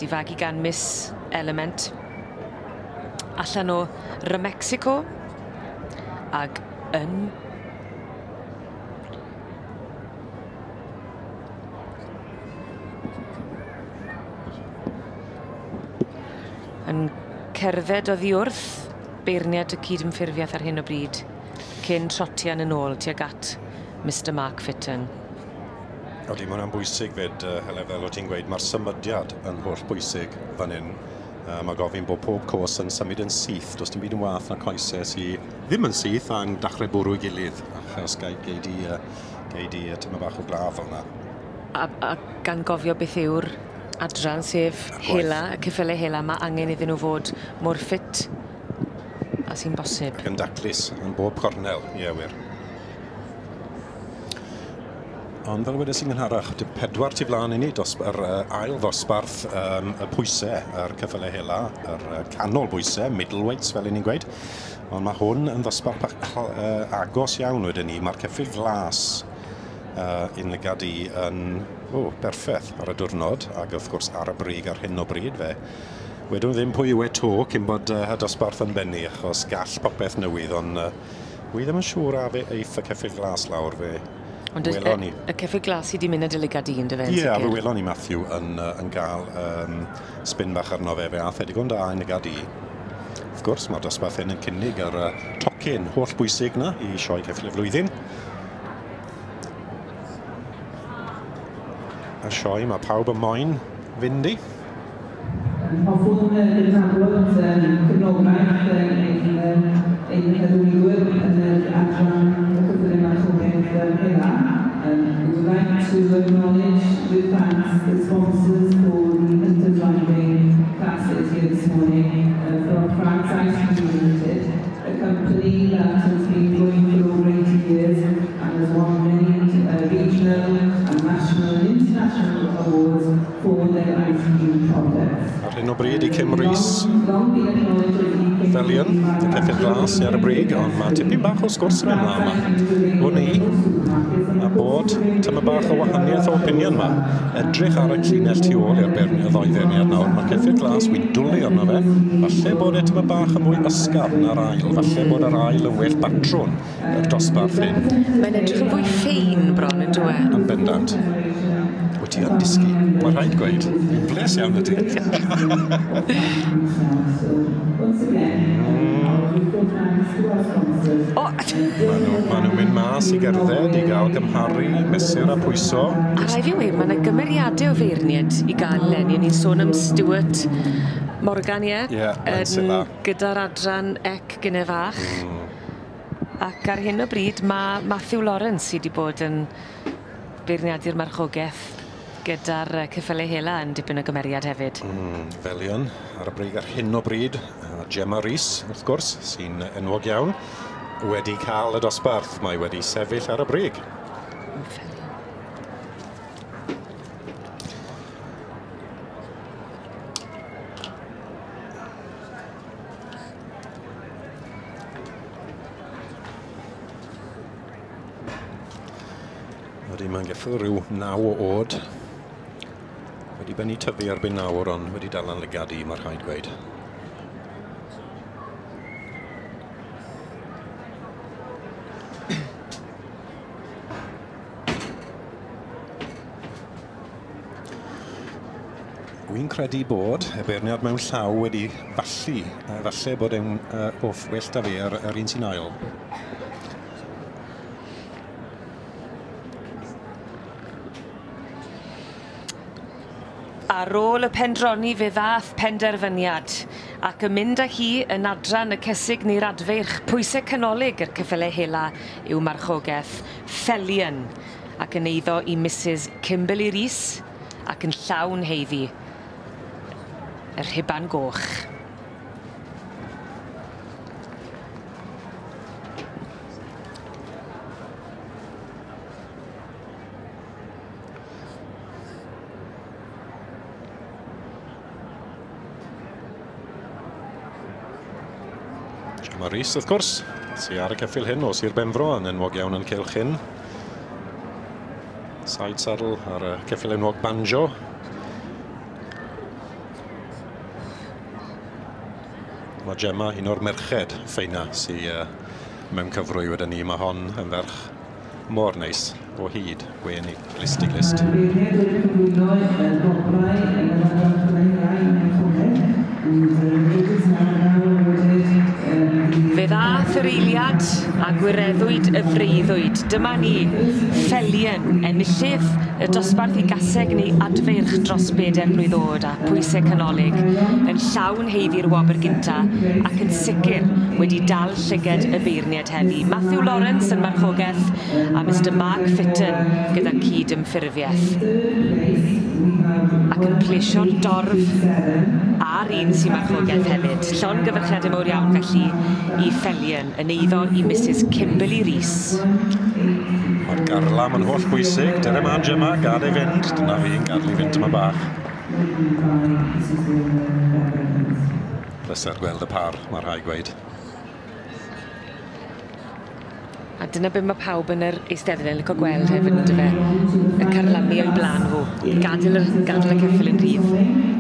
Di fagu gan Miss Element. Allan o Remexico ag yn yn cerdded oddi wrth beirniad y cydymffurfiaeth ar hyn o bryd cyn trotian yn ôl tuag at Mr Mark Fitton. Odi, mae hwnna'n bwysig fyd, Heledd, fel o ti'n gweud, mae'r symudiad yn holl bwysig fan hyn. Mae gofyn bod pob cos yn symud yn syth. Does dim byd yn wath na coesau sydd ddim yn syth a'n dechrau bwrw ei gilydd, achos gei di tyma bach o glaf fel yna. A gan gofio beth yw'r adran, sef hela, y ceffylau hela, mae angen iddyn nhw fod mor ffit a sy'n bosib. Ac yn daclus, yn bob cornel, ie wir. Ond fel wedes i'n gynharach, 4 tu flaen i ni, yr ail ddosbarth y pwysau, yr ceffylau hela, yr canol bwysau, middleweights fel i ni'n gweud. Ond mae hwn yn ddosbarth agos iawn wedyn ni. Mae'r ceffyl glas un lygad i yn berffaith ar y diwrnod, ac wrth gwrs ar y brig ar hyn o bryd fe. Wedwn ddim pwy yw e to cyn bod y dosbarth yn bennu, achos gall popeth newydd, ond wi ddim yn siŵr a fe eiff y ceffyl glas lawr fe. Ond y ceffyl glas sydd wedi mynd â dy lygad i, yndyfe? Ie, fe welon ni Matthew yn gael spin bach arno fe, fe ath e digon da yn lygad i. Wrth gwrs, mae'r dosbarth hyn yn cynnig yr tocyn holl bwysig na i sioe ceffyl y flwyddyn. A sioe mae pawb yn moyn fynd i. Hoffwn gydnabod cefnogaeth ein hyrwyddwyr yn yr adran y ceffylau marchogaeth hela. We would like to acknowledge with thanks the sponsors for the hunter driving classes here this morning from France Ice Cream Limited, a company that has been going for over 80 years and has won many regional and national and international awards for their ice cream products. Ar hyn o bryd i Kim Rees Felion, y ceffyl glas ar y brig, ond mae tipyn bach o sgwrs yn mynd mlaen yma. Hwn i, a bod tyma bach o wahaniaeth o opinion yma. Edrych ar y llinell tu ôl i'r ddoi feirniad nawr, mae'r ceffyl glas, wy'n dwlu arno fe. Falle bod e tyma bach yn mwy ysgafn na'r ail, falle bod yr ail yn well batrwn i'r dosbarth hyn. Mae'n edrych yn fwy ffein bron yn dyw e? Yn bendant. Wyt ti yn disgu, mae rhaid gweud. Fi'n bles iawn ydy. O! Maen nhw'n mynd mas i gerdded, i gael gymharu, mesur a pwyso. A rhaid fi weud, mae yna gymeriadau o feirniad i gael eleni. Ni'n sôn am Stuart Morgan, ie? Ie, Lancilla. Gyda'r adran ec Gynne Fach. Ac ar hyn o bryd, mae Matthew Lawrence sydd wedi bod yn beirniadu'r marchogaeth gyda'r ceffylau hela yn dipyn o gymeriad hefyd. Felion ar y brig ar hyn o bryd. Gemma Rees, wrth gwrs, sy'n enwog iawn, wedi cael y dosbarth. Mae wedi sefyll ar y brig. Ydy, mae'n geffyl rhyw 9 o oed. Wedi bennu tyfu erbyn nawr, ond wedi dal yn lygad i, mae rhaid gweud. Wy'n credu bod y beirniad mewn llaw wedi fallu, falle bod e'n off well da fi ar yr un sy'n ail. Ar ôl y pendroni fe ddath penderfyniad ac yn mynd â hi yn adran y cesig neu'r adfeirch pwysau canolig i'r ceffylau hela yw marchogaeth Felion ac yn eiddo i Mrs Kimberley Rees ac yn llawn heiddi y rhuban goch. Gemma Rees, wrth gwrs, sy ar y ceffyl hyn o Sir Benfro, yn enwog iawn yn cylch hyn. Side saddle ar y ceffyl enwog Banjo. Mae Gemma, un o'r merched ffeina sy'n mewn cyfrwy wedyn ni. Mae hon yn ferch mor neis o hyd, gwen i glust i glust. Mae'r beirniaid wedi cyflwyno y gwobrau yn yr adran ceffylau hela i marchogaeth. And the judges have now awarded the Fe ddath yr eiliad a gwireddwyd y freuddwyd. Dyma ni, Felion, enillydd y dosbarth i gaseg neu adfeirch dros 4 blwydd oed a pwysau canolig, yn llawn haeddu'r wobr gynta ac yn sicr wedi dal llyged y beirniad heddi. Matthew Lawrence yn marchogaeth a Mr Mark Fitton gyda'r cyd-ymffurfiaeth. Ac yn plesio'r dorf a'r un sy'n marchogaeth hefyd. Llongyfarchiadau mawr iawn felly i Felion yn eiddo i Mrs Kimberley Rees. Mae'r garlam yn holl bwysig. Dere 'mlaen, Gemma, gad ei fynd. Dyna fi'n gadw i fynd yma bach. By Mrs Wilma Evans. Pleser gweld y par, mae rhaid gweud. A dyna be mae pawb yn yr eisteddle yn licio gweld hefyd, yn dyfe? Y carlamu o'i blaen nhw. Gadael y ceffyl yn rhydd.